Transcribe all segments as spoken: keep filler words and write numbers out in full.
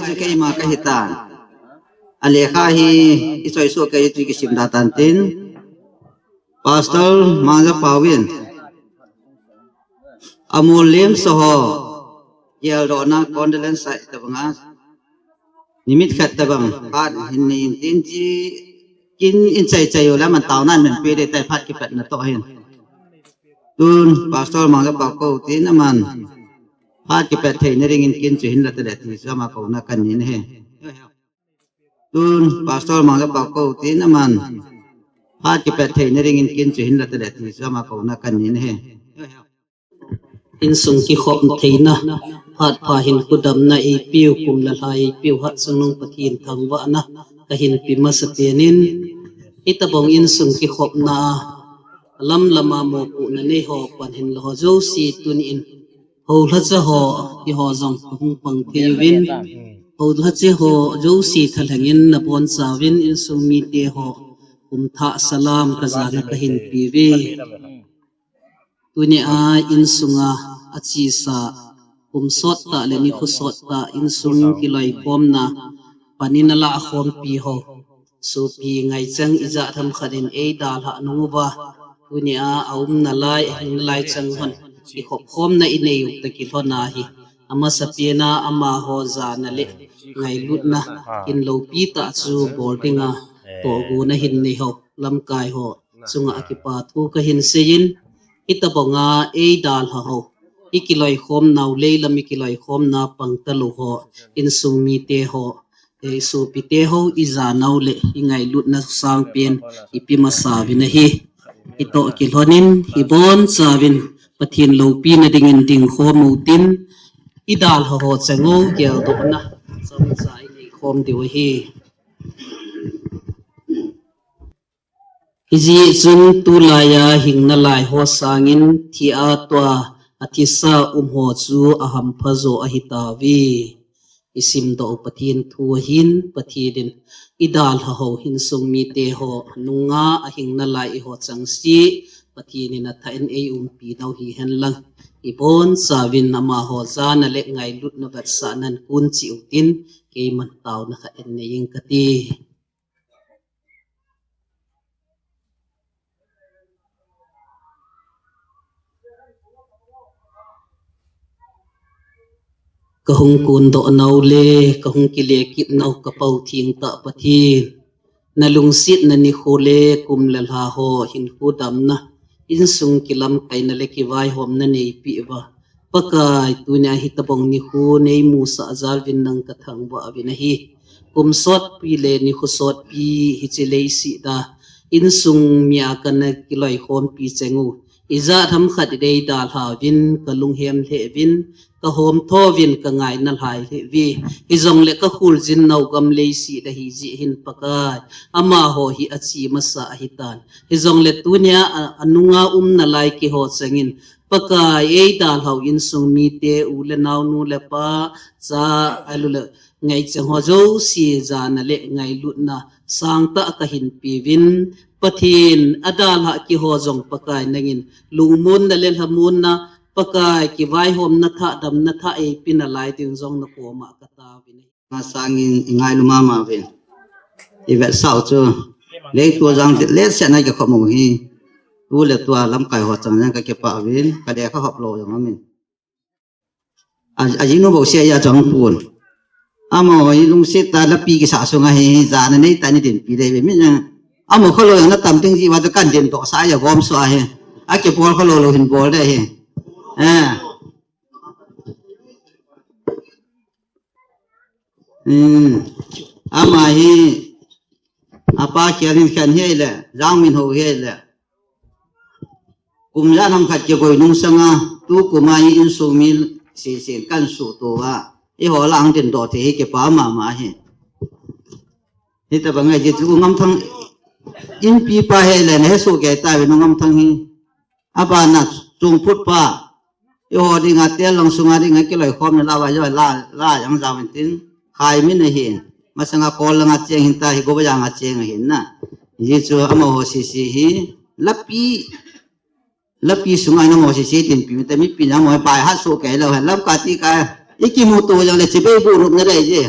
Chu keima kahi tan. Alekha hi ichoi so kei chu kisim da tan tin. Pastor Mangja Pauvin. Amol lem so ho. Yel do na condolence sai ta banga. Nimit khat tabang, phat hin nei in tin chi, kin in chai chai u le aman taona ahin pe ding tai phat kipatna toh hin. Tun, Pastor Mangja Pau kou tin aman, phat kipat theina dingin kin chu hin la tale ti chu ama kouna kan nei in ahi. Tun, Pastor Mangja Pau kou tin aman, phat kipat theina dingin kin chu hin la tale ti chu ama kouna kan nei in ahi. Insung kikhop theina, phat pha hin kudamna eipiu, kum le lha eipiu, Hatchungnung Pathen thangvahna kahin pe masa penin, hitabang insung kikhopna, lam lama mopohna nei ho pan hin la ho jouse tun in, houlhacha ho, eiho jong kahung pang thei uvin, houlhacha ho jouse thalheng in nabon chauvin insung mite ho, kum thah salam kajana kahin pe uve. Tunia insunga achesa, kum sot tah le nikho sot tah insung kiloikhomna, panin ala khompi ho, sopi ngaichang ijat ham khat in eidalhah nung uva, tunia aumna lai, ahinna lai chang hon, kikhop khomna inei u toh kilhon ahi. Amasa pena amaho jana le ngailutna, kin loupi tah chu bol dinga, tohgon ahin nei ho, lamkai ho chunga kipa thu kahin seiyin, hitabanga eidalha ho, ikiloikhomnau, leilam ikiloikhomna pang talou ho, insung mite ho, eh, sopite ho, ijanau le ingailutna sangpen ipe masa uvin ahi. Hitoh kilhonin, hibon chauvin, Pathen loupina dingin dingkhom utin, idalha ho chang u geldohna chomcha inei khom diu ahi. Hijeh chun tulaiya hing nalai ho sangin thi a tua, athisa um ho chu ahampha jo ahitauve. Isimdoh u Pathen thu ahin, Pathen in idalha ho, insung mite ho, nunga ahing nalai eiho chengse, Pathen in athah in eiumpi nau hihen lang, ibon chauvin amaho jana le ngailutna vetsahnan kon cheh utin, keiman taona khat in nei ing kate. Kahung kondoh nau le, kahung kile kit nau, ka Pau thengtah Pathen, nalungsetna nikho le kum le lha ho hinkho damna, insung kilamkaina le kivaihomna neipeh uva, Pakai, tunia hitobang nikho neimusah jal uvin nang kathangvah uvin ahi. Kum sotpi le nikho sotpi hiche leiset a, insung mi a kana kiloikhompi cheng u, ijat ham khat in eidalha uvin, kalunghem lheh uvin, kahomtho uvin, kangaina lhai lheh uve. Hijongle kakholjin nau gam leiset a hijeh hin Pakai, amaho hi ache masa ahitan. Hijongle tunia a, anunga um nalai keiho chengin, Pakai, eidalhau insung mite, u le nao, nu le pa, cha, ahiloule ngaichang ho jouse jana le ngailutna sangtah kahin peuvin, Pathen, adalhah keiho jong Pakai nangin lungmonna le lhamonna, Pakai, kivaihomna thah, damna thah eipe nalai ding jong nakoma kataovin ahi. Masangin ingailu mama uvin. Ivetsah u chu. Leiset a jong letsetna kikhom u hi. Tu le tua lamkai ho chang jong kakipah uvin. Kalekha hop lou jong aumin. A, ajinu bou seh a chang pon. Amaho hi lungset tah lapi kisah sunga hi, jana neitah in eidinpi dei uve. Min jong. Amaho kholou jong natam ding jeh uva chu kan dindoh sah a gom sah ahi. Akibol kholou lou hin bol dei ahi. Eh. Hmm. Ama hi, apa Khelhinkhen hi ahile, Jangminhou hi ahile. Kum ijat ham khat kigoi nung sanga, tukum a hi insung mi sesen kan suhto uva. Eiho lah a hung dindoh thei hi kipa mama ahi. Hitobang a hiche chu U Ngamthang inpipa hi ahile, nahesoh kei tauve U Ngamthang hi. Abana Chungphut pa. Eiho dinga tel lang sunga dinga kiloikhomna lah uva, eiho lah, lah jang jao intin. Khaimin ahin. Masanga Kol langa cheng ahin, tua hi Gobajang a cheng ahin na. Hichu amaho sese hi. Lapi. Lapi sunga amaho sese dinpi, mite mipi amaho pai hat soh kei lou hen. Lamkai ti ka. Ikimuto jongle chibai bu rup na dei je.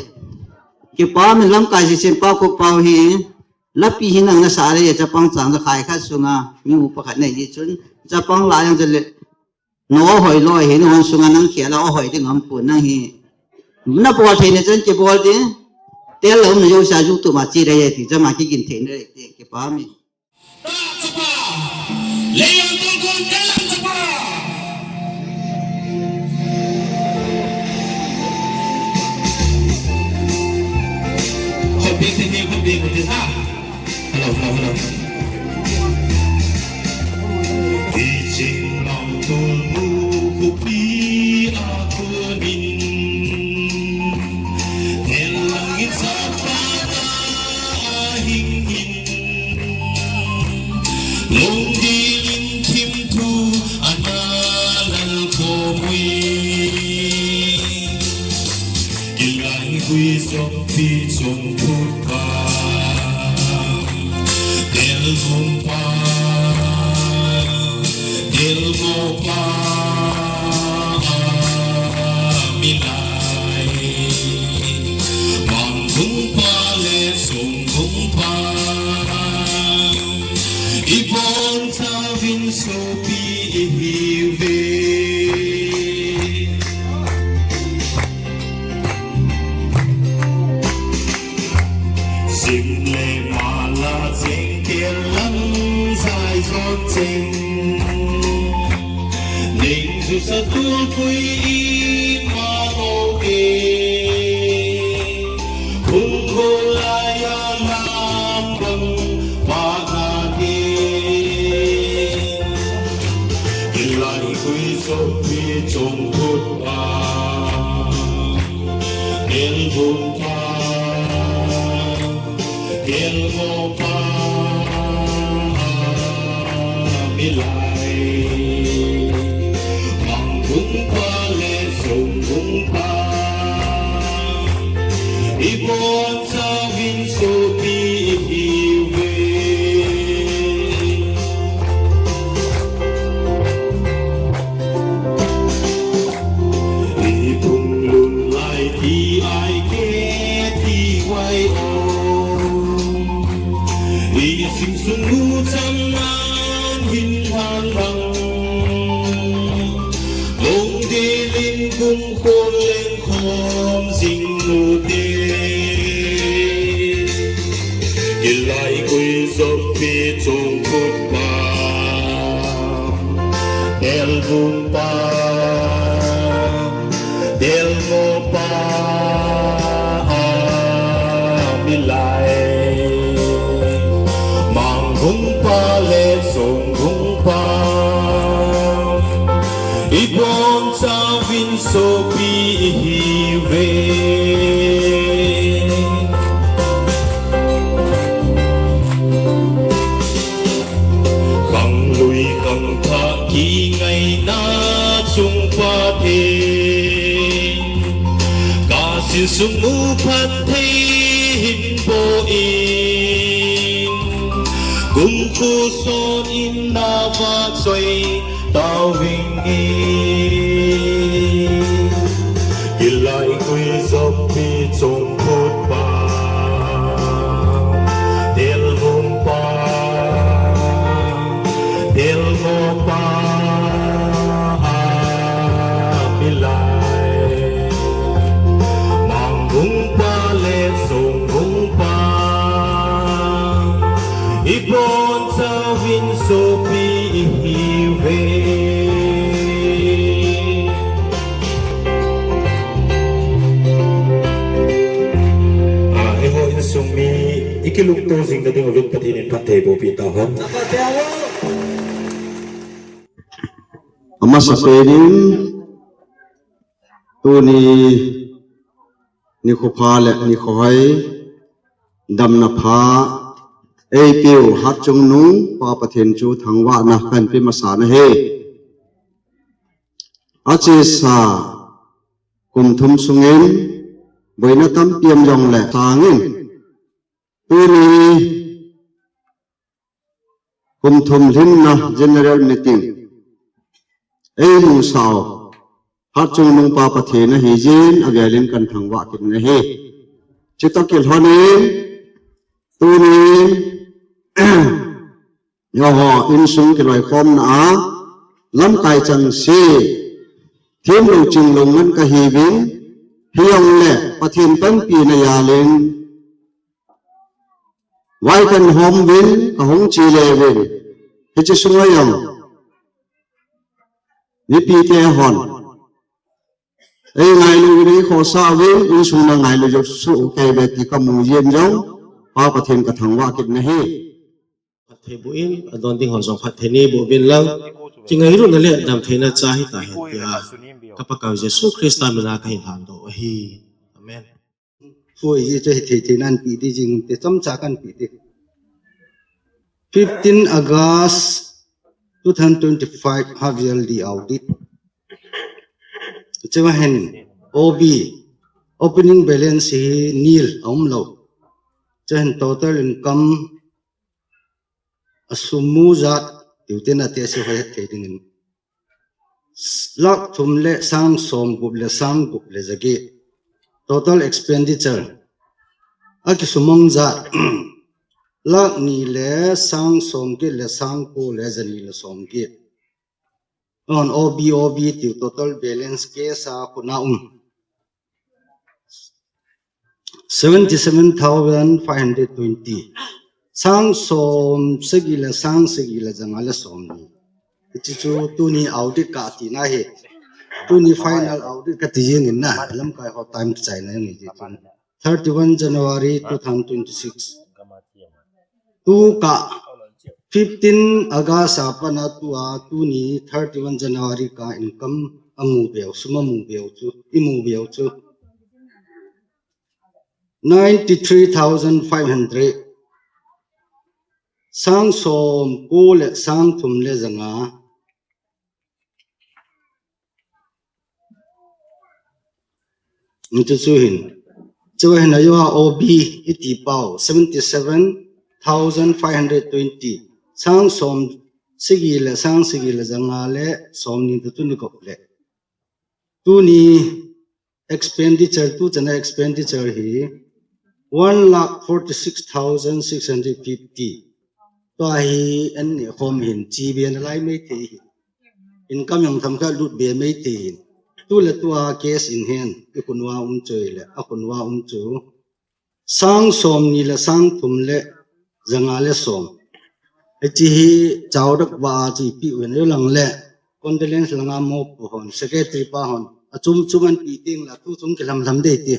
Kipa min lamkai si sin pa ko pau hi. Lapi hi nang na sa re chapang chang da khai khat sunga mi mu pakhat nei ji chun chapang la yang le no hoi lo hi no hon sunga nang khia la hoi ding am pu nang hi. Na bol thei ne chan kibol ding. Tel lo na jo sa ju tu ma chi re ti chama ki gin thei ne ti kipa mi. Lungdil in thim thu ana lal khom ui. Kilai gui soppi chung phut pa. Del mong pa. Del mo pa. Milai. Mang gung pa le sung gung pa. Ibon chauvin sopi ihiuve. Sim le mala cheng kel lam sai zon cheng. Ning ju sa tu pui i ma lo ke. Hung go lai a lam bang pa na ni. Ilai gui soppi chung phut pa. Del bum pa. Del mo pa. Milai. Mang gung pa le sung gung pa. Ibon chauvin sopi ihiuve. Ipung lun lai ti ai ke ti wai o. Ising sung nu chang nan hin han lang. Long de ling gung khon leng khom zing nu te. Kilai gui soppi chung phut pa. Del bum pa. Del mo pa. Milai. Mang gung pa le sung gung pa. Ibon chauvin sopi ihiuve. Kang lui kang thah kingaina chung pa te. Ka sin sung mu phat thei hin po in. Kum khu son in na va choi. Tao ving e. Kilai gui soppi chung phut pa. Del bum pa. Del mo pa. Milai. Mang gung pa le sung gung pa. Ibon chauvin sopi ihiuve. A, eiho insung mi ikilungto jing na ding uvin Pathen in phatthei boh peh tauhen. Amasa pen in tuni nikho pha le nikho hoi, damna pha eipeu Hatchungnung Pa Pathen chu thangvahna kahin pe masa nahi. Achesa kum thum sungin boina tampi um jongle sangin tuni kum thum lhinna general meeting eimusah u Hatchungnung Pa Pathen ahi jeh in avelin kahin thangvah kit nahi. Chutoh kilhonin, tunin, eiho insung kiloikhomna a, lamkai chengse, themlou chinglou ngen kahiuvin, hijongle Pathen panpina jalin, vai kahin hom uvin, kahung chele uvin, hiche sunga jong mipite hon eingailu uvin, eikhohsah uvin, insung na ngailu jou soh kei uve ti kamu jeng jong, Pa Pathen kathangvah kit nahi. Phatthei boh in, adon ding ho jong phatthei neiboh uvin lang, kingailutna le damtheina cha hita hen tia, ka Pakaiu Jesu Christa mina kahin lhandoh u ahi. Amen. Phuiji chu hithei thei nan pi di jing te, chomcha kan pi di. Fifteen August two thousand twenty-five half yearly audit. Chua hin O B, opening balance hi nil, aumlou. Chua hin total income, asum mu jat, tiu tin ati, ase hoi het thei dingin, lakh thum le sang som gup le sang gup le jaget. Total expenditure, akisumang jat, lakh ni le sang som get le sang ko le jani le som get. Ahon O B, O B tiu total balance cash a kona um, seventy seven thousand five hundred twenty. Sang som sagi le sang sagi le janga le som ni. Hiche chu tuni audit kah tina ahi. Tuni final audit kati jeng in na, lamkai ho time kichaina jong hi chu. Thirty one January two thousand twenty six. Tukah fifteen August a pat a tua tuni thirty one January kah income amu beu, sum amu beu chu, imu beu chu, ninety three thousand five hundred. Sang som ko le sang thum le janga. Hichu chu hin, chua hin ajoa O B iti pau, seventy seven thousand five hundred twenty. Sang som sagi le sang sagi le janga le som ni toh tuni gup le. Tuni expenditure, tuchana expenditure hi one lakh forty six thousand six hundred fifty. Tua hi an neh khom hin, chi be nalai maithei hin. Income jong themkhat lut be maithei hin. Tu le tua cash in hand, ikhut uva um chu le, akhut uva um chu, sang som ni le sang thum le janga le som. Hiche hi chao dak va a chu ipi uvin, alang le condolence langa mopo hon, secretary pa hon, achom chom an pi teng la, tu chung kilam lam dei ti.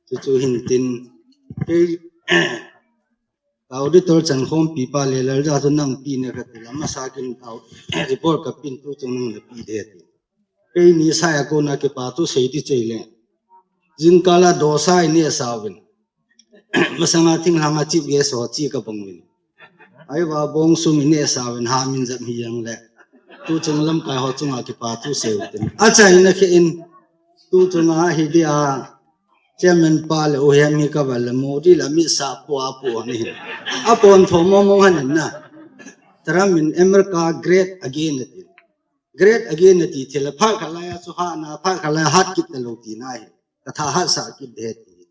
Chu chu hin tin, kei auditor chankhompi pa le Lalja chu nang pi ne kati la, masa kin au report kapin, tu chung nang napi ding ati. Keini sa a kona kipa thu sei ti chei le. Jingkah a dosa ineh sa uvin. Masanga thinglhang a chief guest ho chi kabang uvin. Ahivang bong sum ineh sa uvin, ha min jat hi jeng le. Tu chung lamkai ho chunga kipa thu sei uvin. Achaina khe in, tu chunga hi dia chairman pa le u hem hi kava le Modi la mi sa po a po ni. Apon tho mo mo han na. Trump in America great again ati. Great again ati thil a phat khat lai a chu hahna, phat khat lai a hat kit talou tina hi. Ka tha hatsah kit ding ti.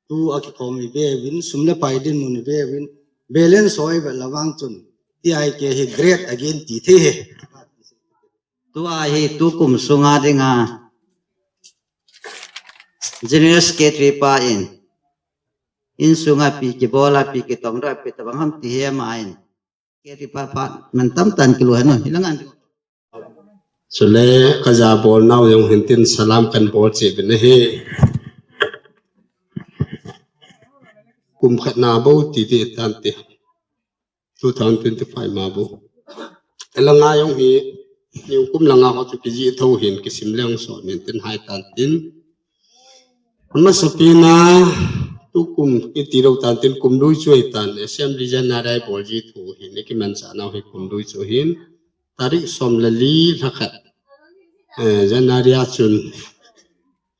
Tu a kikhom ive uvin, sum le pai dinmun ive uvin, balance hoi ve la vang chun, ti ai ke hi great again ti thei hi. Tua hi tukum sunga dinga General Secretary pa in, insunga pi kibol a, pi kitong ra, pi tabang ham ti hi ama in. Secretary pa, pa, man tam tan kilu hanu, hilang an. Chule kaja bol nau jong hin tin salam kan bol cheh uvin ahi. Kum khat na bou ti ti tan ti. Two thousand twenty-five ma bou. Elanga jong hi, nikum langa ho chu kijih tho hin kisim leng so nin tin hai tan tin. Amasapen a, tukum kiti lou tan tin kum lui chu ahi tan, Assembly January a bol ji thu hin, ikimanchah nau hi kum lui chu hin, tarik som le li lha khat, eh, January a chun,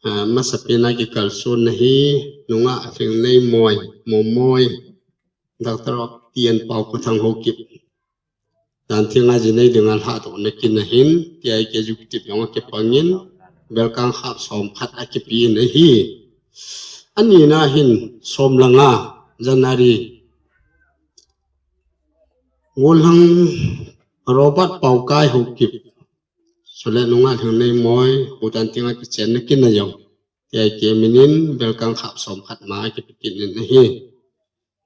eh, amasapen a kikalson na hi, nungah Lhingnei Moi, Momoi, Doctor T N Pau, Khothang Haokip. Dan thenga jinei dinga lhadoh na kin ahin, T I K executive jong akipangin, belkang khat som khat akipen ahi. Anina hin som le nga January, Golhang Robert Paokai Haokip, chule nungah Lhingneimoi, Hudan Thinga kichenna kinai jong, T I K minin belkang khap som khat ma kipe kit in ahi.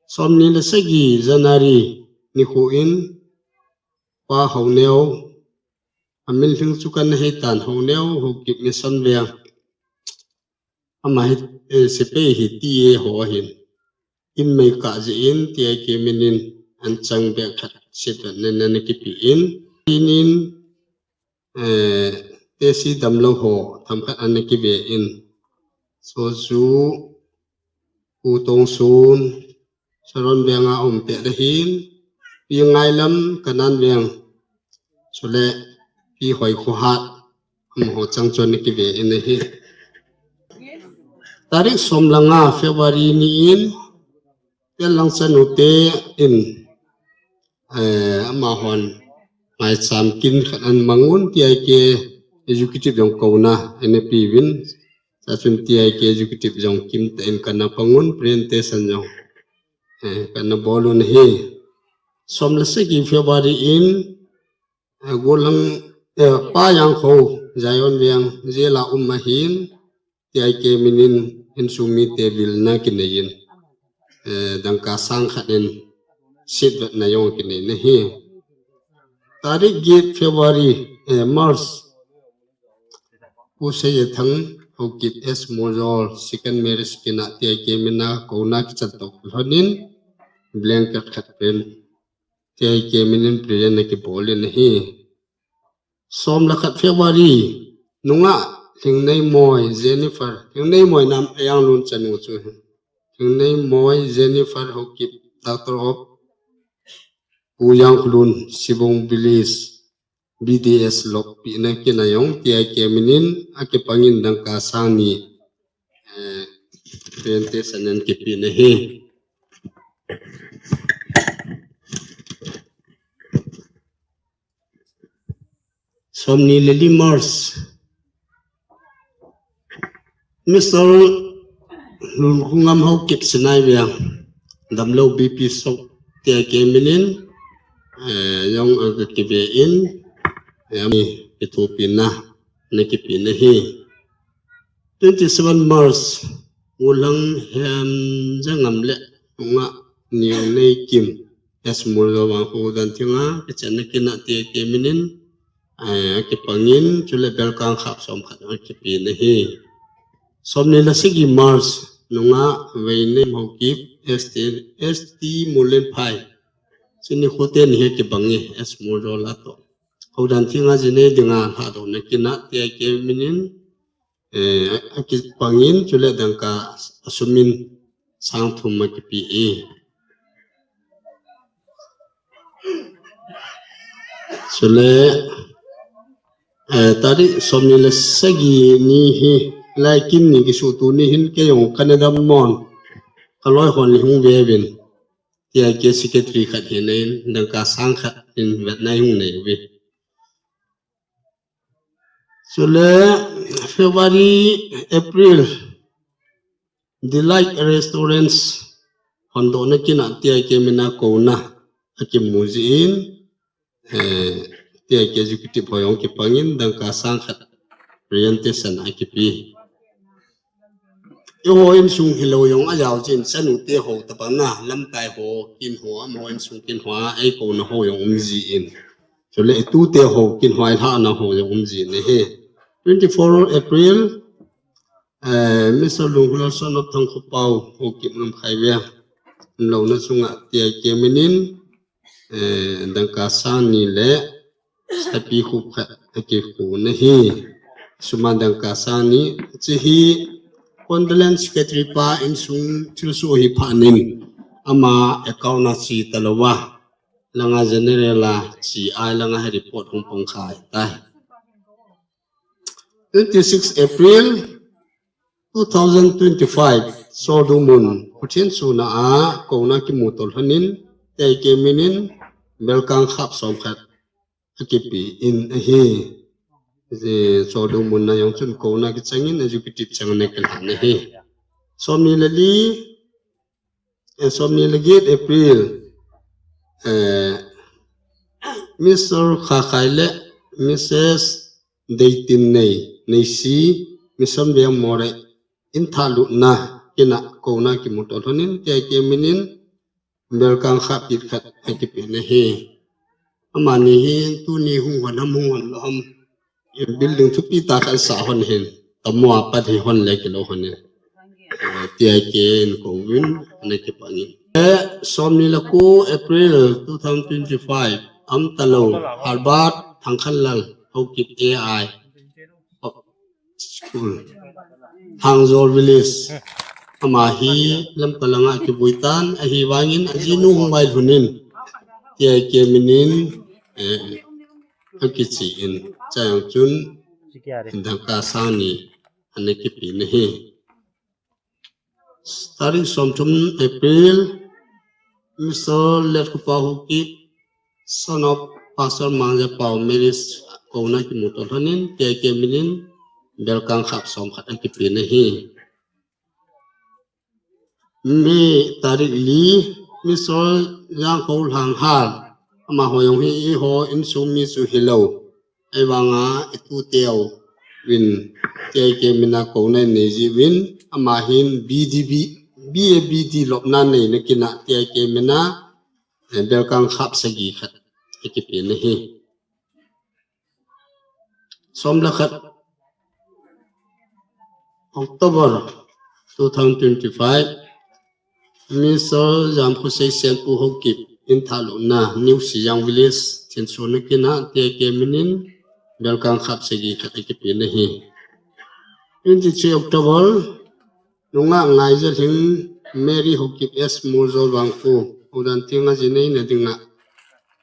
Som ni le sagi January nikho in Pa Haoneo, amin lhing chu kana heitan, Haoneo Haokip Mission Veng, ama hi, eh, sepai hi T A ho ahin, in mei kah jeh in T I K minin anchang bag khat sitvetna ana kipe in, tinin, eh, tesi damlou ho themkhat ana kive in, sochu Pu Tongsun, Saron Veng a um te ahin, Pi Ngailam, Kanan Veng, chule Pi Hoikhohat, amaho chang chu ana kive in ahi. Tarik som le nga February ni in, Tellang chanu te in, eh, amahon maicham kin khat ana mang un, T I K executive jong kouna ana pe uvin, chachun T I K executive jong kimtah in kana pang un, presentation jong, eh, kana bol un ahi. Som le sagi February in, eh, Golhang, eh, Pa Jangkho, Zion Veng, jail a um ahin, T I K minin insung mite vilna kinei in, eh, dangka sang khat in sitvetna jong kinei in ahi. Tarik get February, eh, March, Pu Seiyathang Haokip S Murjol, second marriage kina T I K mina kouna kichan toh kilhonin, blanket khat pen T I K minin present ana kibol in ahi. Som le khat February, nungah Lhingneimoi Jennifer, Lhingneimoi nam Ayanglun chanu chu, Lhingneimoi Jennifer Haokip, daughter of Pu Jangkholun, Sibung Village, B D S lopina kinai jong T I K minin akipangin dangka sang ni, eh, presentation ana kipe in ahi. Som ni le li March, Mister Lunkhungam Haokip Sinai Veng, damlou B P stroke, T I K minin, eh, jong aga kive in, eh, ami kithopina ana kipe in ahi. Twenty seven March, Golhang Hemjangam le nungah Neo Neikim, S Murjol Vangkho Hudan Thinga kichenna kina T I K minin, eh, akipangin, chule belkang khap som khat ana kipe in ahi. Som ni le sagi March, nungah Veinei Haokip, S T, S T Mulenphai, chuni khote ni hi kibang e, S Murjol a toh. Hudan Thinga jinei dinga lhadohna kina T I K minin, eh, akipangin, chule dangka asumin sang thum akipe e. Chule, eh, tarik som ni le sagi ni hi, lai kin ni kisuhto ni hin kei jong kana dam mon, kaloi hon li hung ve uvin, T I K secretary khat hi nei in, dangka sang khat in vetna hung nei uve. Chule February, April, Delight Restaurants hondohna kina T I K mina kouna akimu jin, eh, T I K executive ho jong kipangin dangka sang khat presentation akipe. Eiho insung hilou jong ajao jin, chanu te ho tabang na, lamkai ho kin ho, amaho insung kin ho a, eikouna ho jong um jin. Chule itute ho kin ho a, ilhahna ho jong um jin ahi. Twenty four April, eh, Mister Lungkhulal son of Thangkhopao, Haokip Namkhai Veng, umlouna chunga T I K minin, eh, dangka sang ni le sapi khup khat akikhu na hi. Suma dangka sang ni, hiche hi condolence secretary pa insung thilsoh hi phanin, ama account a che talouva, langa general a che a, langa hi report hung pang kha tai. Twenty six April two thousand twenty-five, Soldumun, Pathen suna a kouna kimu tolhonin, T I K minin, belkang khap som khat akipe in ahi. Soldumun na jong chun kouna kichangin executive chang na kilhan ahi. Somni le li, eh, somni le get April, eh, Mister Khakhai le Missus Deitin Nei, Neisi, Mission Veng More, in thalutna, kina kouna kimu tolhonin, T I K minin, Belkang khapit khat akipe na hi. Amani hi tuni hung hon ham hung hon lou ham. Building thupi tah khat sa hon hin. Tamo apat hi hon le kilo hon hin. Eh, T I K in kouvin, ana kipangin. Eh, somni le ko April two thousand twenty-five. Amtalou, Herbert Thangkhanlal, Haokip A I. School. Thangjol Village. Ama hi Lamka langa kivui tan, ahivangin ajinu hung vailhunin. T I K minin, eh, akichi in. Chayang chun, dangka sang ni, ana kipe na hi. Tarik somthum April, Mister Letkhopa Haokip, son of Pastor Mangjapao, marriage kouna kimu tolhonin, T I K minin, Belkang khap som khat akipe na hi. May tarik li, Mister Jangkho Lhanghal, amaho jong hi eiho insung mi chu hilou. Ahivanga itute uvin, T I K mina kouna nei jiuvin, ama hin B D B, B A B D lopna neina kina T I K mina, eh, Belkang khap sagi khat akipe na hi. Som le khat October two thousand twenty-five, Mister Jamkhosei Senpu Haokip, in thalutna, New Sijang Village, Thinsona kina, T I K minin, Belkang khap sagi khat akipe na hi. Twenty-three October, Nungah Ngaijalhing Mary Haokip S Muljol Vangkho, houdan thenga jinei na dinga,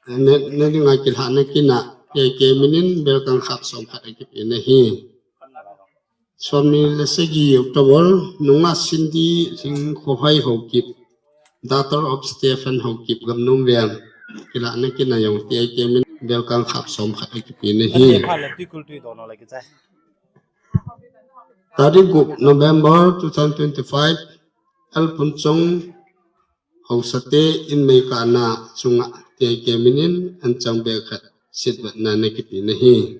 na, na dinga kilhahna kina, T I K minin, Belkang khap som khat akipe na hi. Somni le sagi October, Nungah Cindy Lhingkhohai Haokip, daughter of Stephen Haokip, Gamnomveng, kilhahna kina jong T I K min, Belkang khap som khat akipe na hi. Tarik gup November two thousand twenty-five, L Phunchong Haosate in meikahna chunga T I K minin anchang bag khat sitvetna ana kipe na hi.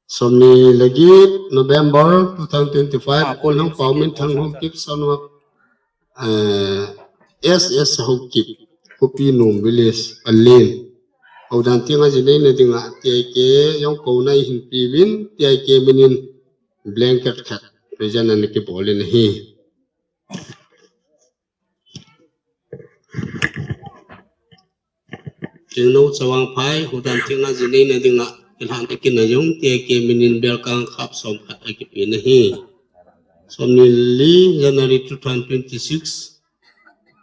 Somni le get November two thousand twenty-five, Kolhang Paominthang Haokip, son of, eh, S S Haokip, Kopinom Village, Pallel. Houdan thenga jinei na dinga T I K jong kouna eihin peuvin, T I K minin blanket khat present ana kibolin ahi. Thingnou Chavangphai, houdan thenga jinei na dinga kilhahna kina jong T I K minin Belkang khap som khat akipe na hi. Somni le li January two thousand twenty-six,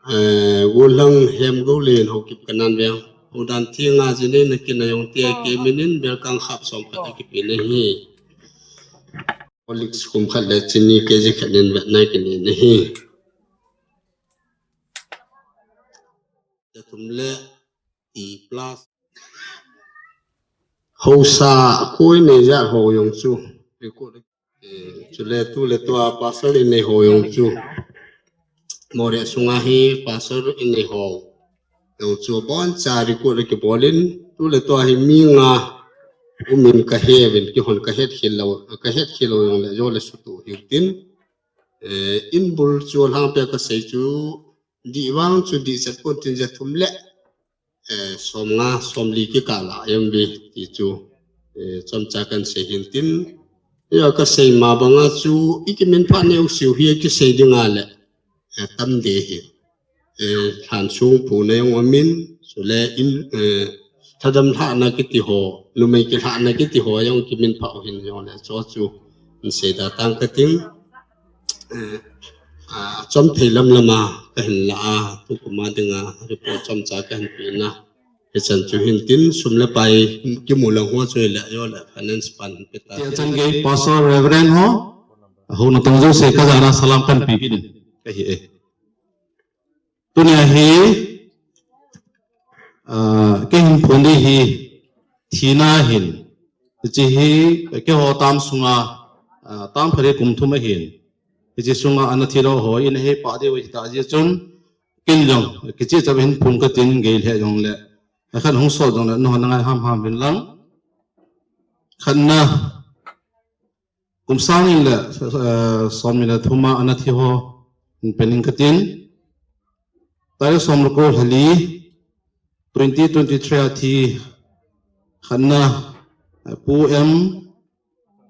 eh, Golhang Hemgoulen Haokip Kananveng, houdan thenga jinei na kina jong T I K minin Belkang khap som khat akipe na hi. Horlicks kum khat le chini K G khat in vetna kinei na hi. Thum le ti plus. Haosa koi nei jat ho jong chu record, eh, chule tuletua pastor in nei ho jong chu. Moreh sunga hi pastor in nei ho jong chu aboncha record akibolin, tuletua hi mi nga umin kaheuvin, kihon kahet khel lou, kahet khel lou jongle jo le sutu hiutin. Eh, in bul chu alhangpia kasei chu, dih vang chu dih chet pon tin, ja thum le, eh, somnga, somli kikah lah M V ti chu, eh, chomcha kahin sei hin tin, ja kasei ma banga chu, ikiminphah neo siu hi akisei dinga le, eh, tam deh hi. Eh, lhansong phuna jong umin, chule in, eh, thadam lhahna kiti ho, numei kilhahna kiti ho jong kiminphah u hin jongle, chu chu in seida tang kating, eh, a, chomthei lamlama kahin la a, tukum a dinga report chomcha kahin pena. Hichan chu hin tin, sum le pai kimu lang ho chu le, jo le finance pan pe ta. Tia chan gei Pastor Reverend ho, ho natong jouse kajana salam kahin pe kit in kahi e. Tunia hi, ah, keihin phon ding hi, thina ahin. Hiche hi, keiho tam sunga, ah, tam khat hi kum thum ahin. Hiche sunga ana thi lou ho in ahe pah diu ahi tah jeh chun, ken jong kicheh cheh hin phung katin, gei lheh jongle, akhat hung sot jongle, nangho na ngai hamham uvin lang. Khatna, kum sang ni le, eh, som ni le thum a ana thi ho in pening katin. Tarik som le ko, lha li, twenty twenty-three a thi, khatna, eh, Pu M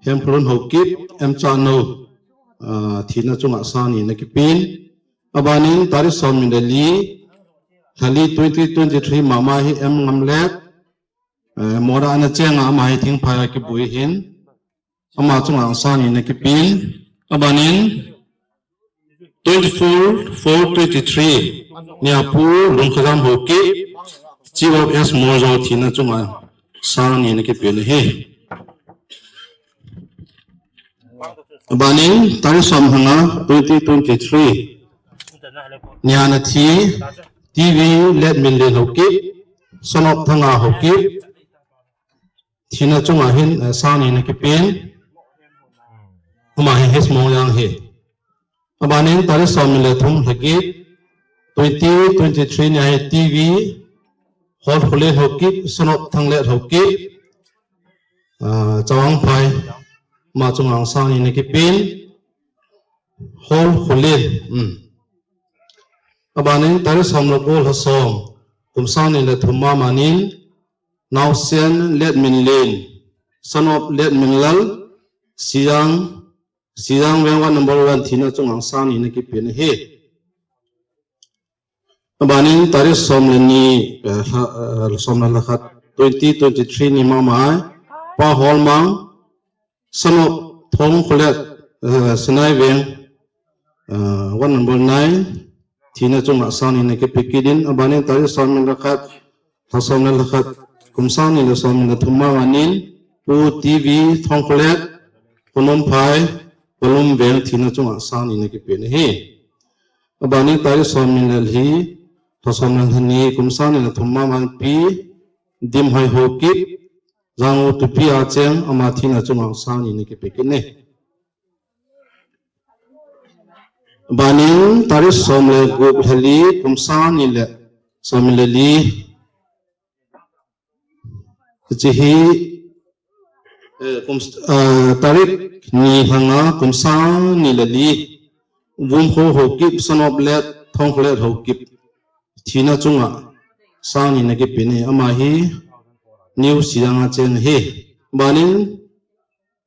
Hemphalun Haokip, M Chanou, ah, thina chunga sang ni na kipen. Abanin tarik som ni le li, lha li twenty twenty-three mama hi M Ngamlet, eh, Mora ana cheng a, ama hi thingphai a kibui ahin. Ama chunga sang ni na kipen. Abanin twenty-four four twenty-three nia Pu Lungkhajam Haokip, Chief of S Morjong thina chunga sang ni na kipen ahi. Abanin tarik som le nga twenty twenty-three nia ana thi T V Letminlen Haokip, son of Thanga Haokip, thina chunga hin, eh, sang ni na kipen. Ama hi H Mongjang ahi. Abanin tarik som ni le thum, lha get, twenty twenty-three nia hi T V Holkholen Haokip, son of Thanglet Haokip, ah, Chawangphai, ama chunga sang ni na kipen. Holkholen, um. Abanin tarik som le ko, lha som, kum sang ni le thum mama nin, Naosen Letminlen, son of Letminlal, Sijang, Sijang Veng ward number one thina chunga sang ni na kipen ahi. Abanin tarik som le ni, eh, lha, eh, som le lha khat, twenty twenty-three ni mama, Pa Holmang, son of Thongkholet, eh, Senai Veng, eh, ward number nine, thina chunga sang ni na kipe kit in. Abanin tarik som le lha khat, lha som le lha khat, kum sang ni le som ni le thum mama nin, Pu T V Thongkholet, Phunumphai, Palum Veng thina chunga sang ni na kipen ahi. Abanin tarik som ni le li, lha som le lha ni, kum sang ni le thum mama nin Pi Dimhoi Haokip, Jangu Tupi a cheng, ama thina chunga sang ni na kipe kit in. Abanin tarik som le gup, lha li, kum sang ni le som ni le li, hiche hi, eh, kum, eh, tarik ni lha nga, kum sang ni le li, Vumkho Haokip, son of Let Thongkholet Haokip, thina chunga sang ni na kipen ahi. Ama hi New Sijang a cheng ahi. Abanin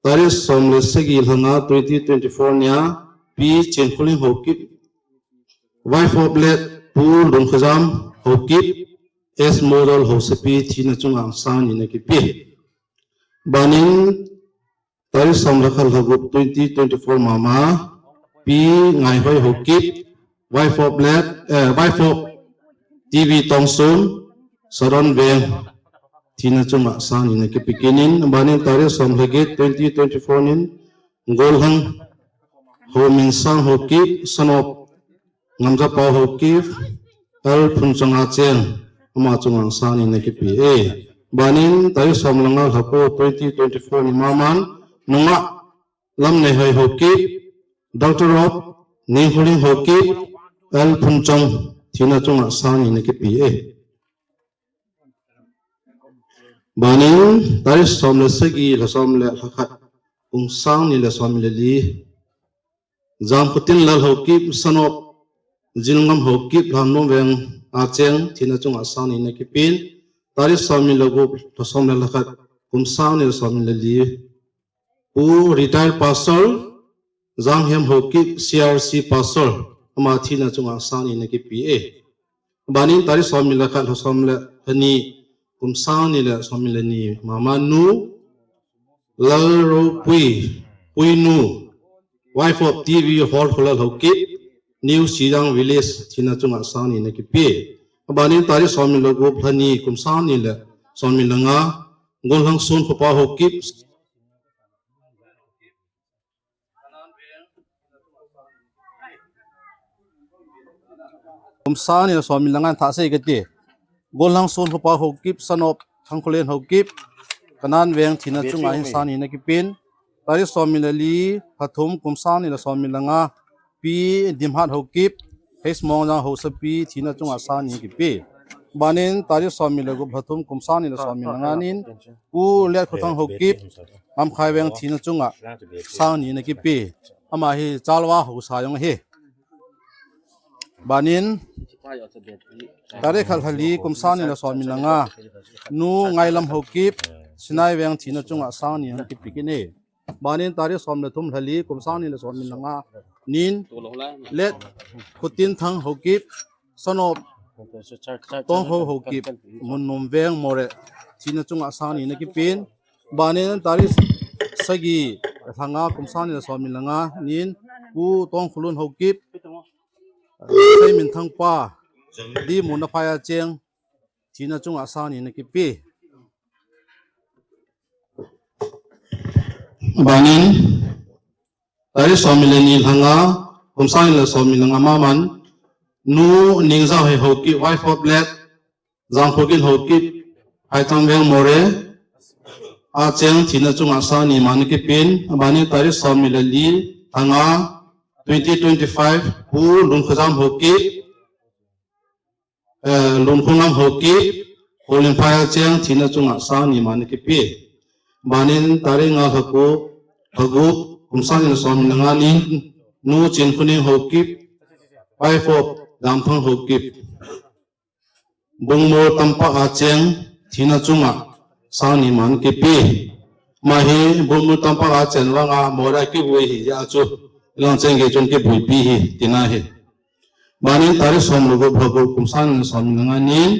tarik som le sagi, lha nga, twenty twenty-four nia Pi Chinkholing Haokip, wife of Let Pu Lungkhajam Haokip, S Model Haosapi, thina chunga sang ni na kipe. Abanin tarik som le khat, lha gup, twenty twenty-four mama, Pi Ngaihoi Haokip, wife of Let, eh, wife of T V Tongsun, Saron Veng, thina chunga sang ni na kipe kit in. Abanin tarik som le get, twenty twenty-four nin, Golhang Hominsang Haokip, son of Ngamjapao Haokip, L Phunchong a cheng, ama chunga sang ni na kipe e. Abanin tarik som le nga, lha ko, twenty twenty-four ni maman, nungah Lamneihoi Haokip, daughter of Ningkholing Haokip, L Phunchong, thina chunga sang ni na kipe e. Abanin tarik som le sagi, lha som le lha khat, kum sang ni le som ni le li, Jangkhotinlal Haokip, son of Jilngam Haokip, Lhamnom Veng a cheng, thina chunga sang ni na kipen. Tarik som ni le gup, lha som le lha khat, kum sang ni le som ni le li, Pu retired pastor Janghem Haokip, C R C pastor, ama thina chunga sang ni na kipe e. Abanin tarik som ni le khat, lha som le lha ni, kum sang ni le som ni le ni mama, Nu Lalropui, Puinu, wife of T V Holkholen Haokip, New Sijang Village, thina chunga sang ni na kipe. Abanin tarik som ni le gup, lha ni, kum sang ni le som ni le nga, Golhang Sonkhopa Haokip, kum sang ni le som ni le nga, thah sei kati. Golhang Sonkhopa Haokip, son of Thangkholen Haokip, Kanan Veng, thina chunga hin sang ni na kipen. Tarik som ni le li, lha thum, kum sang ni le som ni le nga, Pi Dimhat Haokip, H Mongjang Haosapi, thina chunga sang ni kipe. Banin tarik somni le gup lha thum kum sang ni le somni le nga nin, Pu Letkhothang Haokip, Ngamkhai Veng, thina chunga sang ni ana kipe. Ama hi Chalwa Haosa jong ahi. Banin tarik khat lha li kum sang ni le somni le nga, Nu Ngailam Haokip, Sinai Veng, thina chunga sang ni ana kipe kit e. Banin tarik som le thum lha li kum sang ni le somni le nga nin, Letkhotinthang Haokip, son of Tongkho Haokip, Munnom Veng, Moreh, thina chunga sang ni ana kipen. Banin tarik sagi lha nga kum sang ni le somni le nga nin, Pu Tongkholun Haokip, Seiminthang pa, Dimuna phai a cheng, thina chunga sang ni ana kipe. Banin tarik somni le ni lha nga kum sang ni le somni le nga, ama man Nu Ningzahoi Haokip, wife of late Jangkhogin Haokip, Phaicham Veng, Moreh, a cheng, thina chunga sang ni ma ana kipen. Banin tarik somni le li lha nga, twenty twenty-five, Pu Lunkhojam Haokip, eh, Lunkhongam Haokip, Houlin phai a cheng, thina chunga sang ni ma ana kipe. Banin tarik nga lha ko, lha gup, kum sang ni le somni le nga nin, Nu Chinkhoning Haokip, wife of Damthang Haokip, Bungmol Tampak a cheng, thina chunga sang ni ma ana kipe. Ama hi Bungmol Tampak a cheng vang a Moreh a kivui hi, hia chu ilang cheng gei chun kivuipi hi, tina hi. Banin tarik som le gup lha gup kum sang ni le somni le nga nin,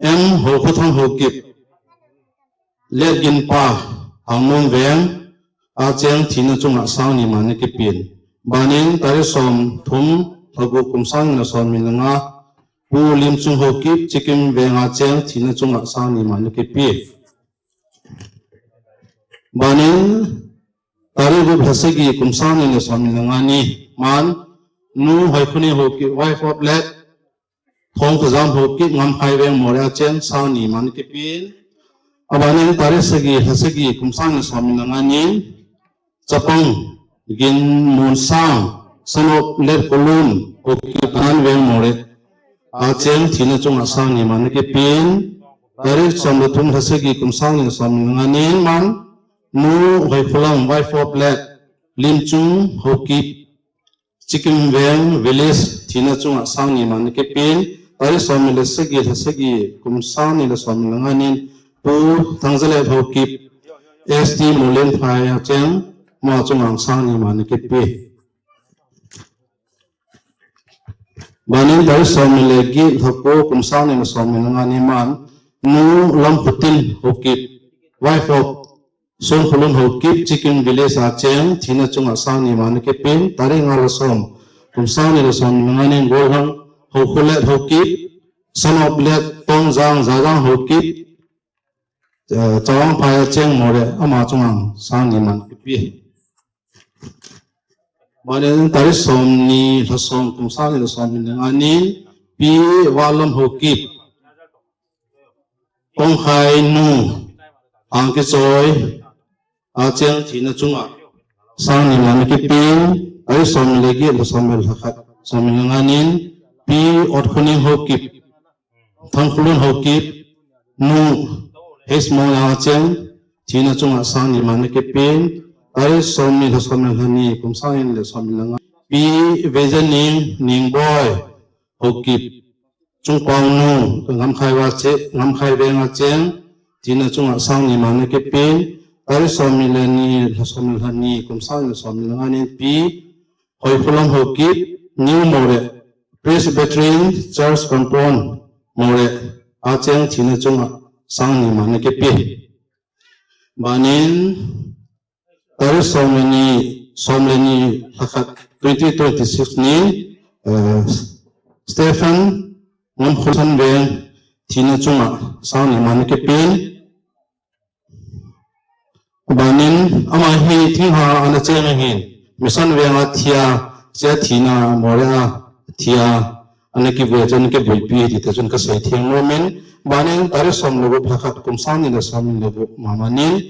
M Haokhothang Haokip, Letginpa, Hangnom Veng, a cheng, thina chunga sang ni ma ana kipen. Banin tarik som thum lha gup kum sang ni le somni le nga, Pu Limchung Haokip, Chikim Veng a cheng, thina chunga sang ni ma ana kipe. Banin tarik gup lha sagi kum sang ni le somni le nga ni, man, Nu Hoikhoning Haokip, wife of late Thongkhojam Haokip, Ngamkhai Veng, Moreh a cheng, sang ni ma ana kipen. Abanin tarik sagi lha sagi kum sang ni le somni le nga nin, Chapang Ginmunsang, son of Letkholun Haokip, Tanan Veng, Moreh a cheng, thina chunga sang ni ma ana kipen. Tarik som le thum lha sagi kum sang ni le somni le nga nin, man, Nu Hoikholang, wife of late Limchung Haokip, Chikim Veng village, thina chunga sang ni ma ana kipen. Tarik som ni le sagi lha sagi kum sang ni le somni le nga nin, Pu Thangzalet Haokip, S T Mulen phai a cheng, ama chunga sang ni ma ana kipe. Banin tarik som ni le get lha ko kum sang ni le somni le nga ni, man, Nu Lamkhotin Haokip, wife of Sonkholun Haokip, Chikim village a cheng, thina chunga sang ni ma ana kipen. Tarik nga lha som kum sang ni le somni le nga nin, Golhang Haokholet Haokip, son of late Tongjang Jajang Haokip, eh, Chawang phai a cheng, Moreh, ama chunga sang ni ma ana kipe. Banin tarik som ni lha som kum sang ni le somni le nga nin, Pi Valam Haokip, Tongkhai Nu Angkichoi a cheng, thina chunga sang ni ma ana kipen. Tarik som ni le get lha som le lha khat, somni le nga nin, Pi Otkhoning Haokip, Thangkholun Haokip, Nu H Mongjang a cheng, thina chunga sang ni ma ana kipen. Tarik som ni lha som le lha ni kum sang ni le somni le nga, Pi Veijaning Ningboi Haokip, Chungpang Nu, Ngamkhai va che, Ngamkhai Veng a cheng, thina chunga sang ni ma ana kipen. Tarik som ni le ni lha som le lha ni kum sang ni le somni le nga nin, Pi Hoikholam Haokip, New Moreh Presbyterian Church Compound, Moreh a cheng, thina chunga sang ni ma ana kipe. Banin tarik som le ni, som le ni lha khat, twenty twenty-six ni, eh, Stephen Ngamkhosan Veng, thina chunga sang ni ma ana kipen. Banin ama hi thinghang a ana cheng ahin, Mission Veng a thi a, chea thina, Moreh a thi a, ana kivui a chun kivuipi ti te chun kasei theng nomin. Banin tarik som le gup lha khat kum sang ni le somni le gup mama nin,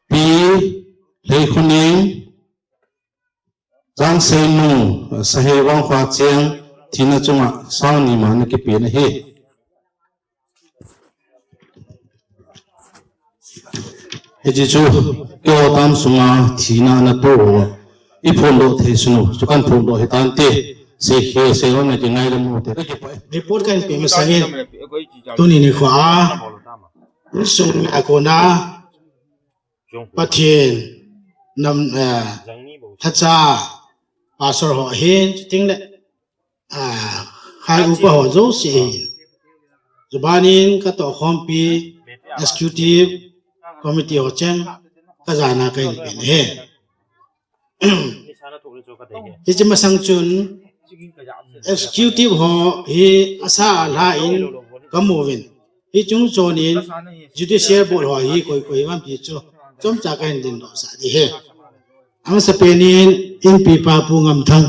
Pi Hleikhoning Chang Seinung, Sahei Vangkhoa Cheng, thina chunga sang ni ma ana kipe na hi. Hiche chu, keiho tam sunga thina ana to ho. I phondoh thei sunu, chu kan phondoh hi tante. Sei khe, sei hon na kingai le mu te, ka kipai. Report kan pe masangin, tuni nikho a, insung mi a kona, Pathen, nam, eh, thacha, pastor ho ahin, chuting le, ah, khai upa ho jouse ahin. Chubanin ka tohkhompi executive committee ho cheng ka jana ka hin pen ahi. Hiche masang chun executive ho hi asa alha in ka mu uvin. Hiche chung chonin judicial board ho hi koi koi ham ti chu chomcha ka hin dingdoh sah ding ahi. Amasapen in inpi pa Pu Ngamthang.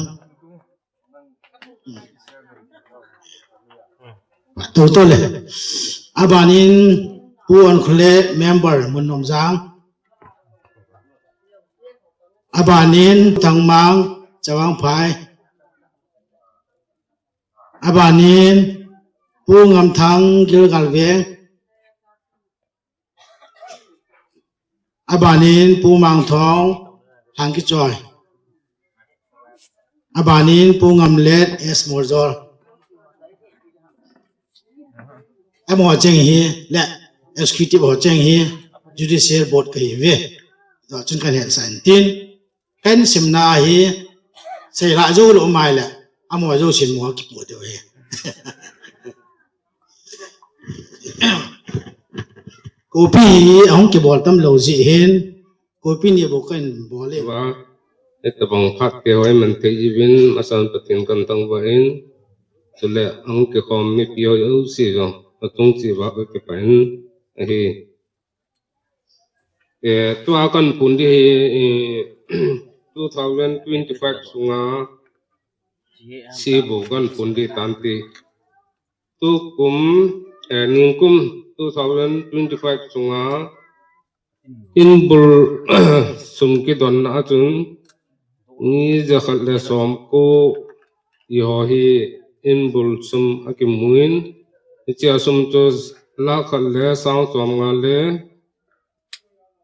Tutu le. Abanin Pu Onkhole member Munnomjang. Abanin Thangmang Chavangphai. Abanin Pu Ngamthang Gilgalveng. Abanin Pu Mangthong Lhangkichoi. Abanin Pu Ngamlet S Morjol. Amaho cheng hi le executive ho cheng hi judicial board kahi uve. Tua chun kan hetsah in tin. Kan simna hi seilha jou lou mai le amaho jousen mo kipu diu ahi. Copy hi ahung kibol tam lou jeh hin, copy ni bou kan bol e. Tua, hitabang phat keiho iman thei uvin, asan Pathen kan thangvah in, chule ahung kikhom mipi ho jouse jong, atung cheh uva ka kipah in ahi. Eh, tua kan phon ding hi, eh, two thousand twenty-five sunga, sibu kan phon ding tante. Tukum, eh, ningkum two thousand twenty-five sunga, inbul sum kidonna a chun, ni jakhat le somko, eiho hi inbul sum akimun, hichea sum chu lakh khat le sang somnga le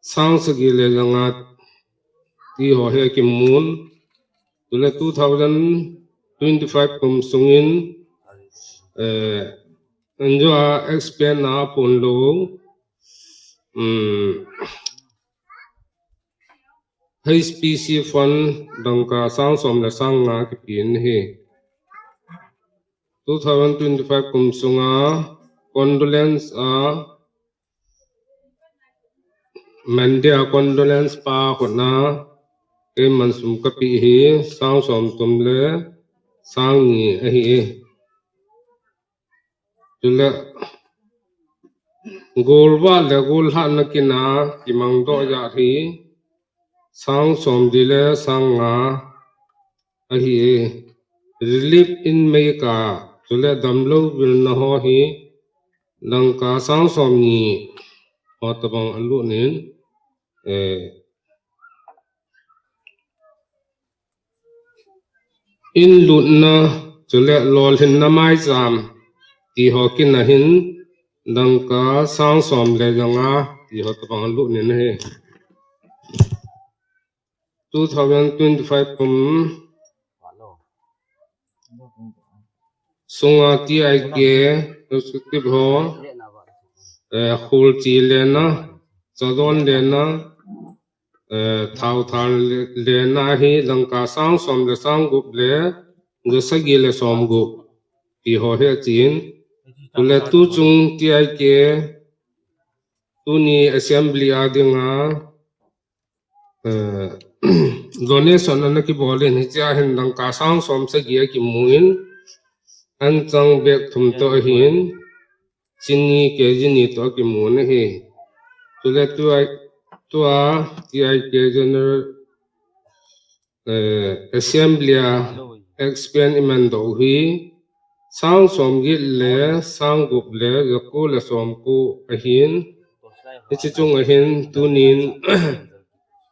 sang sagi le janga ti ho hi akimun. Chule two thousand twenty-five kum sungin, eh, N G O a expand a phon lou, um, H P C fund dangka sang som le sang nga kipen ahi. Two thousand twenty-five kum sunga condolence a Monday a condolence pa khut na keiman sum kapeh hi sang som thum le sang ni ahi. Chule golvah le gollhahna kin a kimangdoh jat hi sang som li le sang nga ahi. Relief in meikah chule damlou vilna ho hi dangka sang som ni ho tabang alut in, eh, in lutna chule lolhinna maicham ti ho kin a hin dangka sang som le janga ti ho tabang alut in ahi. Two thousand twenty-five kum sunga T I K executive ho, eh, khulchi lena, chadon lena, eh, thaothan le-, lena hi dangka sang som le sang gup le, ja sagi le som gup ti ho hi achen. Chule tuchung T I K tuni assembly a dinga, eh, donation ana kibol in, hichea hin dangka sang som sagi akimun, anchang bag thum toh ahin, chini K G ni toh akimun ahi. Chule tua, tua T I K general, eh, assembly a expand iman doh u hi, sang som get le, sang gup le, ja ko le som ko ahin, hiche chung a hin tunin,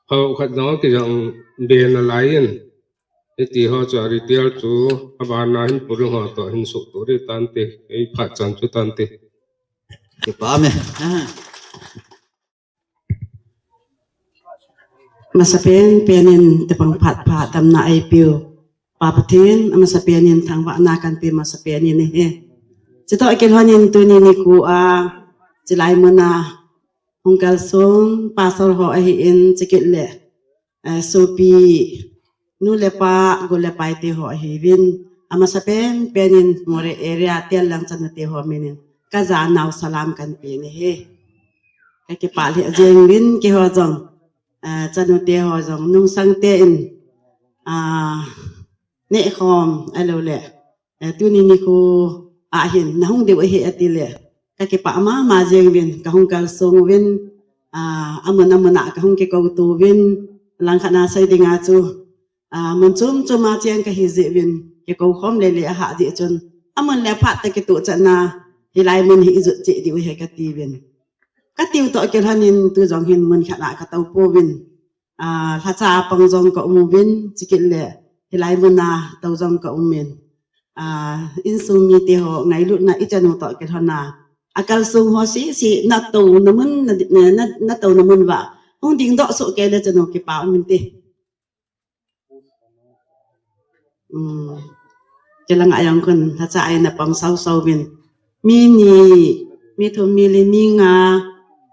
hao khat jong akijang be nalai in. Hiti ho chu a retire chu abana hin puri ho toh hin suhtuh ding tante, ei phat chan chu tante. Kipa me. Masapen penin tepang phat pha damna eipeu Pa Pathen, amasapen in thangvahna kanpe masapen in ahi. Chitoh kilhonin tuni nikho a, chilai muna hung kalsong pastor ho ahin, chukit le, eh, sopi nu le pa, gol le pai te ho ahiuvin, amasapen penin Moreh area Tellang chanu te ho minin kajanau salam kanpe ahi. Kakipah lheh jeng uvin keiho jong, eh, chanu te ho jong nungsang te in, ah, nehkhom ahilouleh, eh, tuni nikho a hin nahung diu ahi atile kakipah mama jeng uvin, kahung kalsong uvin, ah, amun amun a kahung kikou to uvin, langkhat a sei dinga chu, ah, mun chom chom a cheng kahi jeh uvin, kikou khom lele ahah jeh chun, amun le phat tah kitoh chatna, hilai mun hi ijot cheh diu ahi kati uvin. Katiu toh kilhonin tu jong hin mun khat a katou pouvin, ah, lhacha a pang jong kaum uvin, chukit le hilai muna tou jong kaum in, ah, insung mite ho ngailutna ichan u toh kilhon a, akalsong ho sese natouna mun, na, na, natouna mun uva hung dingdoh soh kei le chanu kipa um inte. Um, chulanga jong khun lhacha a ina pang sausau uvin, mi ni, mi thum, mi li, mi nga,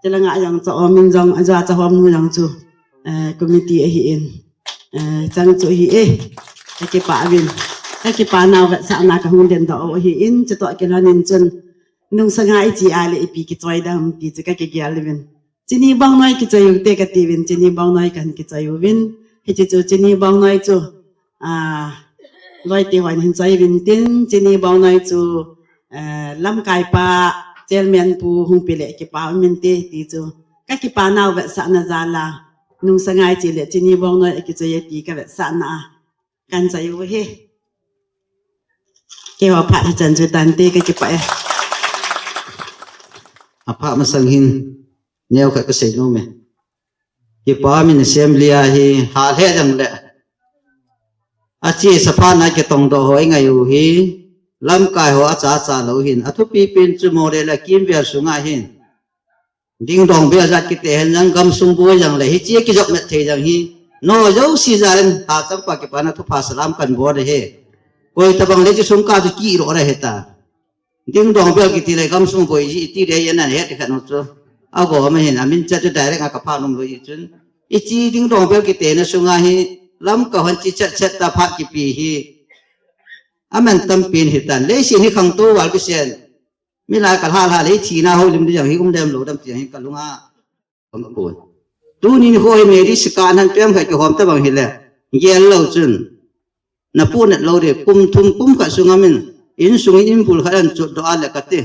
chulanga jong chu um in jong, ajeh chu hom nu jong chu, eh, committee ahin, eh, chang chu ahi e. Kakipah uvin, kakipa nau vetsahna kahung dingdoh u ahin, chutoh kilhonin chun nungsang a iche a le ipi kichoi dem ti chu kakigel uvin. Chini bongnoi kichoi u te kati uvin, chini bongnoi kahin kichoi uvin. Hiche chu chini bongnoi chu, ah, loi te hon hin choi uvin tin, chini bongnoi chu, eh, lamkai pa, chairman pu hung pe le kipa um inte ti chu, kakipa nau vetsahna jal a, nungsang a iche le chini bongnoi akichoi e ti kavetsahna a kahin choi u ahi. Keiho phat hichan chu tante, kakipah e. Aphat masang hin neokhat kasei nom e. Kipa min assembly a hi hah lheh jong le, achesa phat na kitongdoh ho ingai u hi, lamkai ho acha cha lou hin, athupi pen chu Moreh le akimvel sunga hin dingdong bel jat kiti hen jong, gamsung boi jong le hiche kijop met thei jong hi, nao jouse jal in hachang pa kipana thupha salam kahin bol ahi. Koi tabang le hiche sung kah chu kiloh ahi ta. Dingdong bel kiti le gamsung boi ji iti le yen ahet khat nu chu. Agom ahin, amin chat chu direct a kapha nom lou ji chun, hiche dingdong bel kiti na sunga hi lamkai hon che chat chat ta phat kipe hi aman tampi ahi tan. Leiset hi khangtou val kisen, mi la kalha lha le thina houlim ding jong hi um dem lou dem ti hi kalunga um pon. Tuni nikho hi Mary Sika nan pem khat kihom tabang hile, gel lou chun, napu nat lou ding, kum thum kum khat sunga min insung in inbul khat ahin chotdoh a le kati.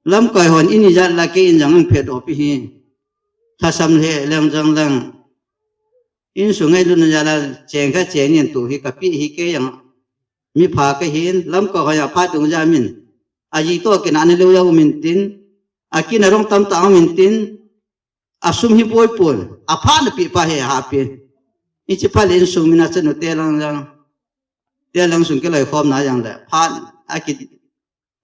Lamkai hon in ijat la kei in jong ahin phetdoh pi hi. Thasam lheh leng jong leng, insung ngailutna jal a cheng khat cheng nin tu hi kape hi, kei jong mipha kahin, lamkai ho jong aphat dung jal min, aji toh kinahna lou jong um intin, akin arong tamtah um intin, asum hi boi pon, aphat na pe pa hi ahapen. Hiche phat le insung mina chanu Tellang jong, Tellang sung kiloikhomna jong le phat aki,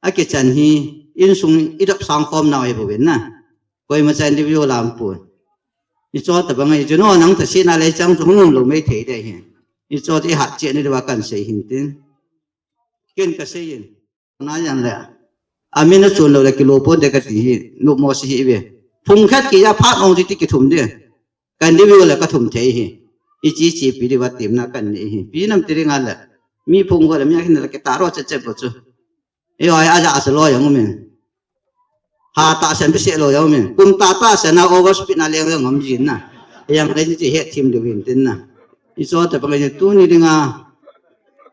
akichan hi insung idop sang khomna hi bouvin na, koima chan diu lam pon. Hiche tabang a hi chu nao nang thase na le chang chu hung lou mei thei ding ahi. Hiche ihat chet ni diuva kahin sei hin tin, ken kasei in. Na jong le, amin achon lou le kilou ponte kati hi, numo si hi ve. Phung khat kija phat ong ji ti kithum ding, kahin diu le kathum thei hi. Iche chepi diuva temna kahin nei hi. Ipi nam ti ding a le, mi phung ho le mi akhin le kitah ro chet chet bou chu. Eiho hi ajah asa lou jong um in, ha tahsan bise lou jong um in, kum tah tahsan a over speed na leng jong um jin na. Jong le hiche hetthem diu hin tin na. Hiche tabang a hi tuni dinga,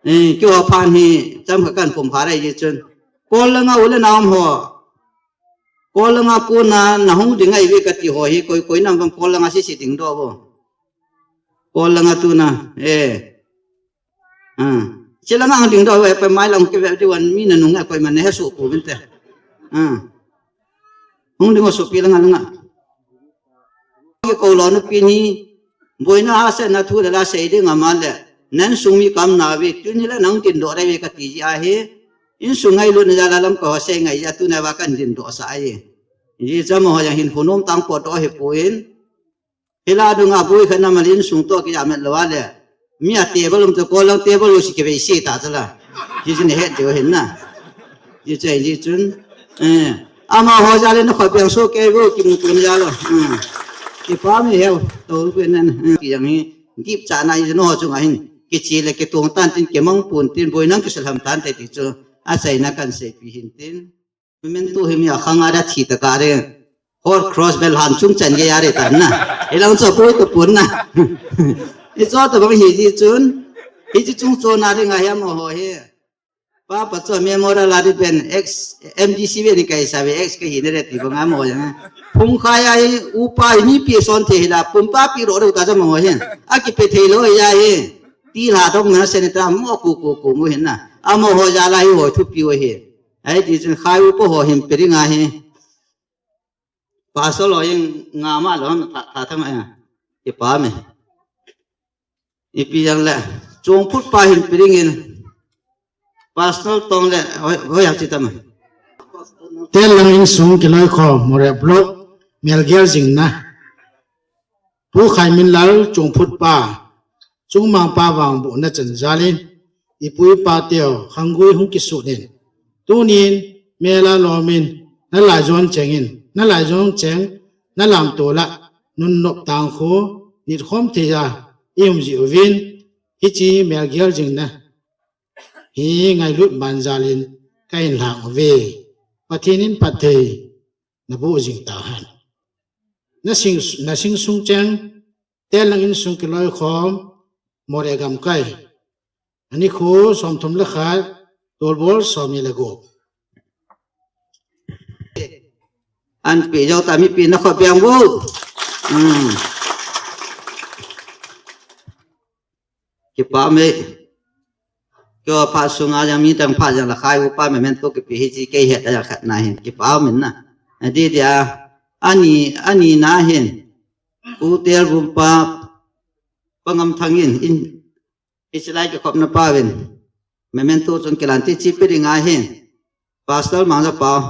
eh, keiho phat hi chomkhat kahin pum pha ding ahi chun, Kol langa u le nao um ho, Kol langa kona nahung ding ahi ve kati ho hi koi koi nam vang Kol langa sese dingdoh vo. Kol langa tuna, eh, ah, hiche langa hung dingdoh ve, pemai lang kive diu vin, mi nanung a koiman nahe soh pouvin te. Ah, hung ding o sopi langa langa. Kikou lou nu pi ni, boina hahsatna thu le la sei ding ama le, Nang sung mi kam na ve, tuni la nang tin do re ve ka ti ji ahi. Insung ngailutna jal a lam ka ho sei ngai ja, tuna va kan din do sa ahi. Ji jam ho jang hin hunom tang po do he puin. Hila dunga bui khat na malin sung to ki amet lo ale. Mi a table um to ko lang table u si ke ve si ta chala. Ji jin he de hin na. Ji chai ji chun. Eh. Ama ho jale na kho piang so ke go ki mu tun jalo. Hmm. Kipa mi he to ku nan. Hmm. Ki jang hi. Dip cha na i no ho chunga hin. Ki chi le ki tung tan tin ki mang pun tin boi nang ki salam tan te ti chu. A sai na kan sei pi hin tin. Memento hi mi a khang a da thi ta ka re. Hor cross bel han chung chan ge ya re ta na. I lang cho poi to pun na. I cho to bang hi ji chun. Hi ji chung cho na ri nga hiam ho hi. Pa pa cho memorial a ri pen ex M D C ve ni kai sa ve ex ka hi ne re ti bang a mo ya. Phung kha ya hi upa hi mi pi son the hi la pum pa pi ro ro ta cha mo hi. A ki pe thei lo ya hi. Ti la dong na senator mo ku ku ku mu hin na. A mo ho ja la hi ho thu pi ho hi. Ai ti chun khai u po ho hin pe ri nga hi. Pastor lo yin nga ma lo tha tha thang a. Ki pa me. Ipi yang le. Chung phut pa hin pe ri ngin. Pastor tong le hoi hoi ha chi ta ma. Tel lang in sung ki loi kho more block mel gel jing na. Pu Khai Min Lal Chungphut pa, Chungmang pa vang bu na chan jalin, ipu ipa teo khanggui hung kisut in. Tunin, mela lomin, na lai zon chengin, na lai zon cheng, na lam tola, nun nop tang khu, nit khom thei a, i um ji uvin, hichi mel gel jing na. Hi ngailut man jalin, ka in lang uve. Pathin in phat thei, na bu jing ta han. Na sing, na sing sung cheng, tel lang in sung ki loi khom, more gam kai. Ani khu som thum le khat, tol bol som ni le go. An pi jo ta mi pi na kho piang bu. Hmm. Kipa me. Kyo pha sunga jang mi tang pha jang la khai upa memento kipi hi chi kei het a khat na hin. Kipa min na. Adi dia. Ani, ani na hin. U tel bum pa. Pangam thang in. In. Ichilai ki khop na pa vin. Memento chun kilan ti chi pi ri nga hin. Pastor Mangja Pau.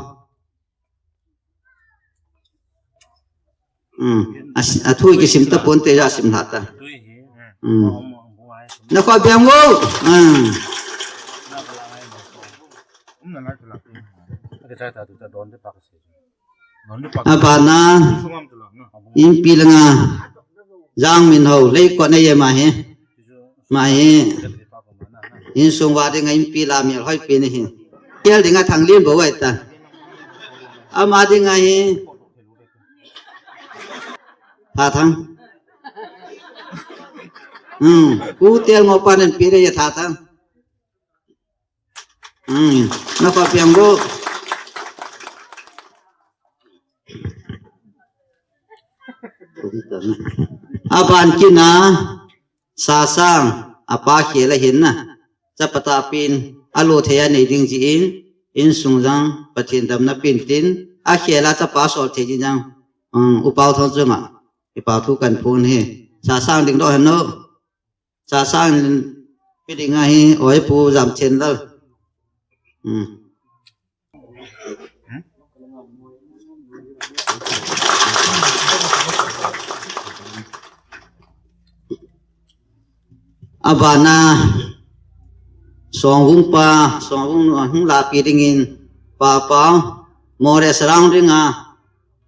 Hmm. A, a thu kisim ta pon te ja sim lha ta. Hmm. Na kho biang wo. Hmm. Abana. Inpi langa. Jang Min Ho. Lei ko na ye ma he. Ma hi. Insung va dinga inpi la mi hoi pi ni hi. Kel dinga Thang Lin bo wai ta. Ama dinga hi. Tha Thang. Hmm. Ku tel ngo pa nen pi de ya Tha Thang. Hmm. Na pa piang bo. Aban kina. Sasang, apa khel ahin na. Chapa tapin, alo thei a nei ding jin, insung jang, Pathen damna pin tin, akhel a chapa sol thei jin jang, um, Upau Thang chunga, ipa thu kan phun hi. Sasang ding doh hen no. Sasang pi ding ahi, oi pu jam chen dal. Hmm. Abana, Songvung pa, Songvung nu ahung lapi dingin, pa pa, more surrounding a,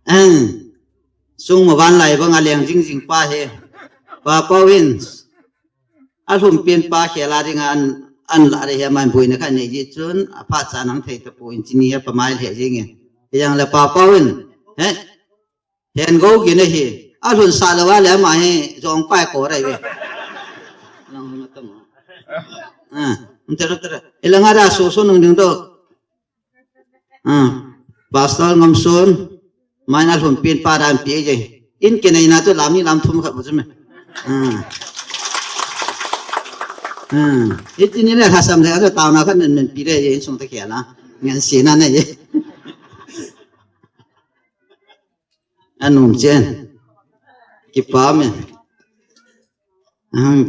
en, sung mavan lai bang a leng jing jing pa he, pa pa win, Alhum pen pa khel a dinga an, an la re he man buina kha nei ji chun, apha cha nang thei ta pu in chini he pa mai le jing e. Yang le pa pa win. He? Hen go gi ne hi. Alhun sa le wa le ma he jong pa ko re ve. Lang hung ta ma. Ah, um te ro te ro. Ilanga da so so nung ding do. Ah, Pastor Ngamson, mai na lhun pin pa dan pi je. In ke nei na tu lam ni lam thum khat bu me. Ah. Ah, iti ni le hasam le atu tau na khat nen pi le je insung ta kia na. Ngan si na ne je. Anum chen. Kipa me. Ah.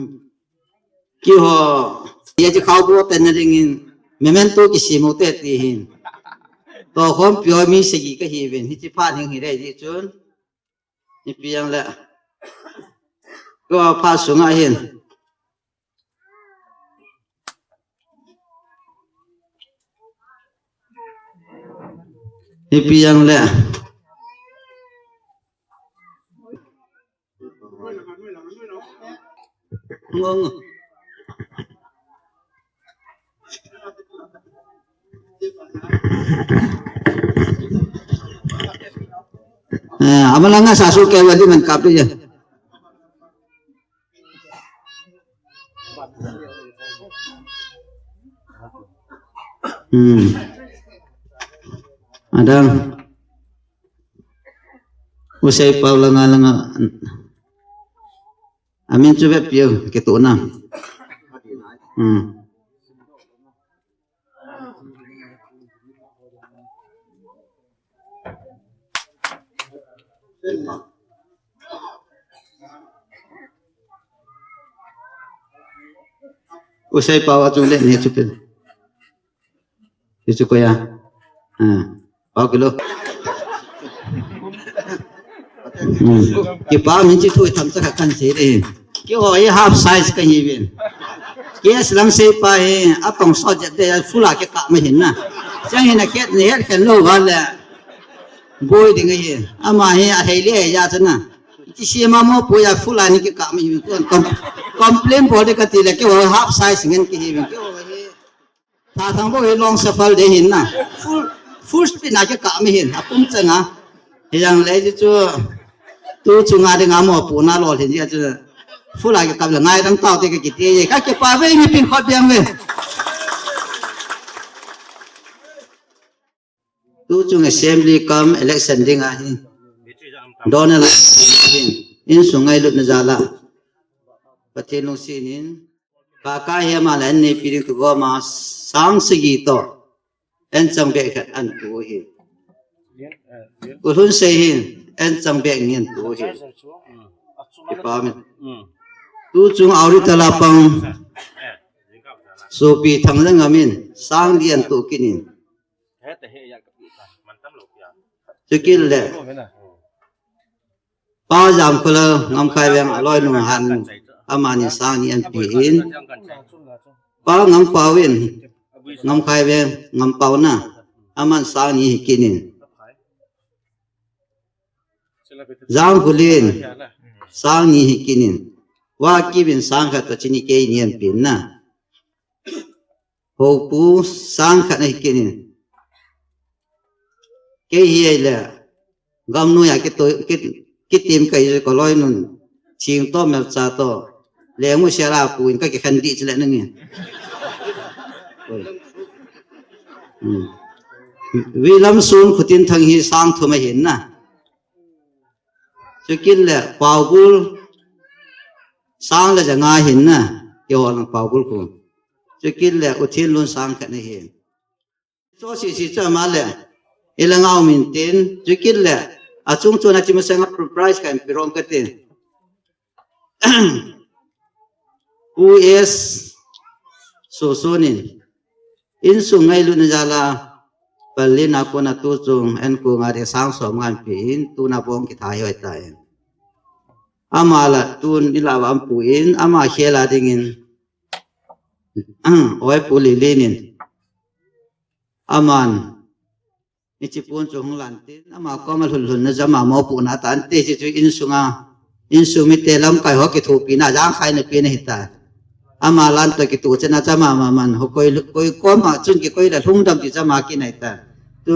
Keiho, ye chi khao bo ten na dingin, memento kisem u te ti hin. Tokhompi ho mi sagi kahiuvin, hichi phat hing hi re ji chun. Ipi jong le. Ko phat sunga hin. Ipi jong le. Ngong. Eh, ama langa sa su ke wali man kap ya. Hmm. Adang. Usei pau langa langa. Amin chu ve piu ke tu na. Hmm. Usei pau a chu le ne chu pin. Chu chu ko ya. Ah. Pau kilo. Hmm. Kipa min chi thu tham cha kan se de. Keiho hi half size kahiuvin. Case lang sei pa hi atong sot jep de full a kikap ma hin na. Chang hin a khet ni het khen lou va le. Boi ding hi. Ama hi a hei le ya cha na. Kisi ma mo pu ya full a ni kikap ma hin. Kon kom-, complain bol de kati le keiho half size ngen kahiuvin. Keiho hi. Tha thang bo hi long safal de hin na. Full, full speed na kikap ma hin. Apum changa. Hijong le ji chu. Tu chunga dinga mopohna lolhin ji chu. Full a kikap le ngaidam tau te kiti ye. Kakipa ve mi pin khot biang ve. Tu chung assembly cum election dinga hi. Donald hin. Insung ngailutna jal a. Pathen lungset in. Kaka hi ama le an neipi ding tu goma sang sagi to. An chang bek khat an tu hi. Kulhun sei hin. An chang bek ni an tu hi. Kipa min. Tu chung Auri tala pang. Sopi thang jang amin. Sang li an tu kinin. Chukit le. Pa Jamkhola Ngamkhai Veng a loinu han amani sang ni an pe in. Pa Ngampao in Ngamkhai Veng Ngampao na aman sang ni hi kinin. Jangkholen sang ni hi kinin. Wa Kivin sang khat to chini kei ni an pe na. Hopu sang khat ahi kinin. Kei hi ai le. Gamnoi a kito, ki, kitim kai je ko loinun. Ching to melcha to. Lemu sera pu in kakikhen di chile nangin. Hmm. Wilam sun khutin thang hi sang thum ahin na. Chukit le Paugul sang le janga hin na. Keiho lang Paugul khu. Chukit le Uthinlun sang khat ahin. Cho si si cho ma le. Ila ngau min tin. Chukit le. Achung chun a chimu sanga prize kan pirom katin. U S Sosonin. Insung ngailutna jal a. Pallin a kona tu chung an ko nga de sang som ngan pe in tuna bong kitha hoi ta in. Ama la tun ila va am pu in ama khel a dingin. Oi pu li linin. Aman. Ichi pun chu hung lan tin ama koma lhun lhun na jama mopohna ta ante chi chu insunga. Insung mite lamkai ho kithopina jangkhaina pina hita. Ama lan to kitu chena jama ma man ho koi, koi koma chun kikoi la lhungdam ti jama kinai ta. Tu.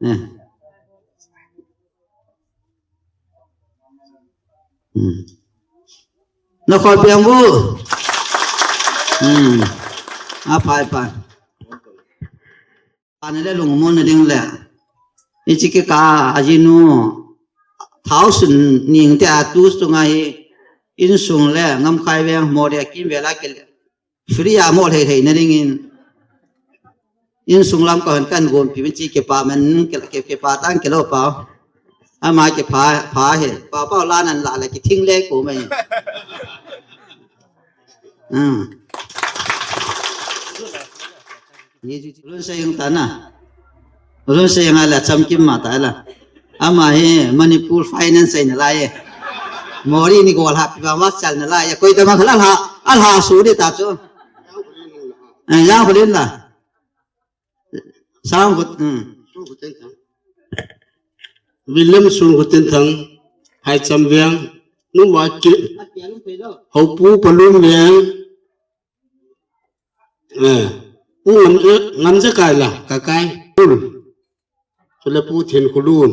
Eh. Hmm. Na khol piang bu. Hmm. A phai phai. Ani le lungmon na ding le. Ichi kika ajinu. Thao sun ning te a tu sunga hi. Insung le Ngamkhai Veng mo le kim vela ke le. Free a mo lhei lhei na dingin. Insung lam ka han kan gompi min chi kipa man, ki, ki, kipa tang kilo pa. Ama kipa, pa he. Pa pa la nan la la kithing le ko mai. Hmm. Ye ji lun sa yung tana. Lun sa yung ala chamkim ma ta la. Ama hi Manipur finance ai na la ye. Mori ni gol ha pi ba ma chal na la ye. Koi ta ma khala la. Al ha su de ta chu. Eh, yang khulin la. Sang khut, hmm. William Sungkhutinthang, Haicham Veng, Nuwaki, Haupu Palum Veng, eh, Pu Ngam, eh, Ngamjakai la, Kakai, Ul, Chule Pu Thinkhulun.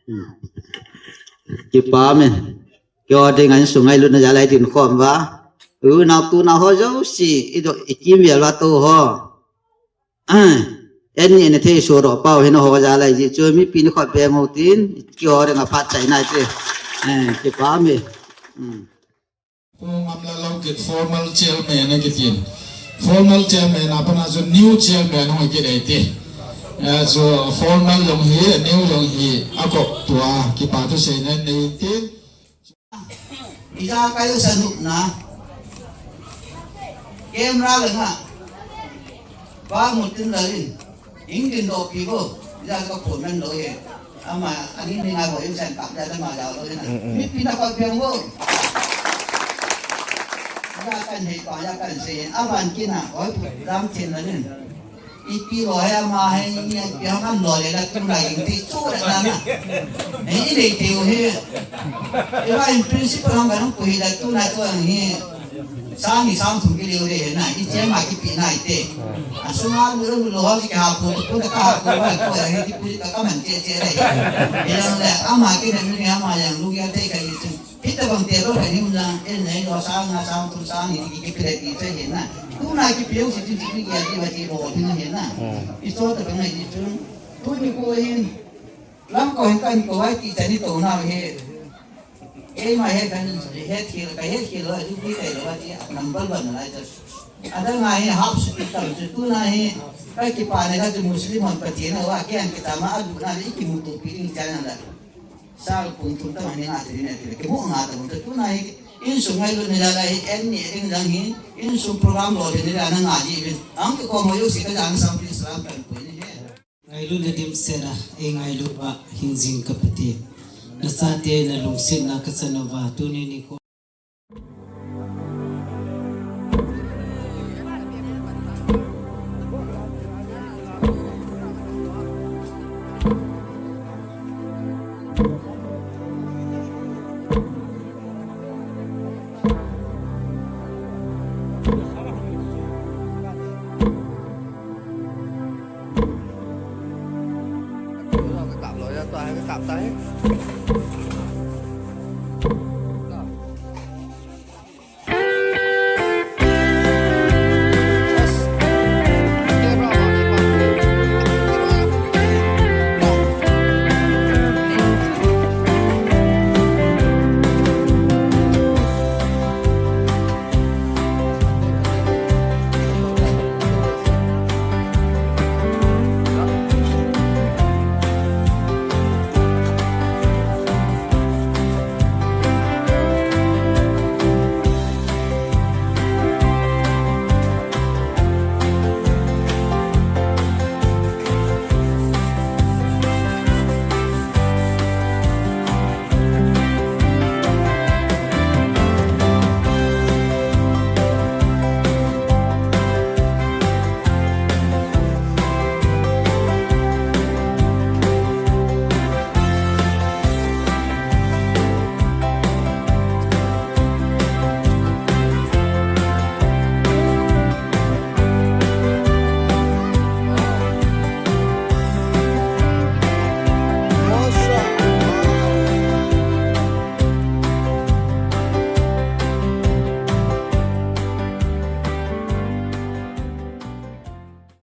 Hmm. Kipa me. Kio ding an sung ai lut na jalai din khom va. U nau tu nau ho jo si. I do i kim vial va tu ho. Ah. En ni ne thei so ro pau hin ho jalai ji chu mi pin khot pe ngau tin. Kio ding a phat chai nai te. Eh, kipa me. Hmm. Pu Ngamlalokit formal chairman a kitin. Formal chairman a pana chu new chairman hung kit ei ti. Eh, chu formal jong hi, new jong hi, a kop tua, kipa thu seina nei tin. Ija kai u sanuk na. Camera le nga. Ba mutin la rin. England do pi bo, ya ka po men lo ye. Ama, ani ni ngai bo, yung san kap ya ma ya lo ye na. Mm, mm. Mi pi na ko piang bo. Ya kan hei pa, ya kan se ye. Aban kin na, oi, ram chen na rin. Ipi lo he ama he, ni pi ha man lo ye la tu na yung ti chu na na. He, i le te u he. Iba in principle hang ka nung pu hi la tu na tu ang he. Sang ni sang thum ki liu de na, i che ma ki pi na i te. A sung a lu lu ho ki ha ko, ko ka ha ko ba ko ya ki pu ka ka man che che de. I lang le, ama ki ne ni ama yang lu ya te ka i che. Pi ta bang te ro ka ni na, e ne lo sang a sang thum sang ni ki ki pi de ki che na. Tu na ki pi u si ti ti ki ya ki ba ki ro ni na. I so ta bang na i tu. Tu ni ko hin. Lang ko hin ka ni ko wai ti cha ni to na he. Keima he kan he thil, ka he thil lo, ju pi kai lo, ti number one lai ta. Adang a he half speed tam chu, tuna he, ka kipa ne ka chu Muslim hon Pathen a va, kian kita ma alu na le ki mu to pi ring cha na la. Sal pung thum tam ni nga ti ne ti, ki mu nga ta, tuna he, insung ngai lu ne la la he, en ni ring dang he, insung program lo de ne la na nga ji bin. Ang ki ko mo yo si ka jang sam pi salam kan pu ni he. Ngailut le dimset a, ei ngailut uva hingjing ka Pathen. Nachate na lungsetna kachan uva, tuni nikho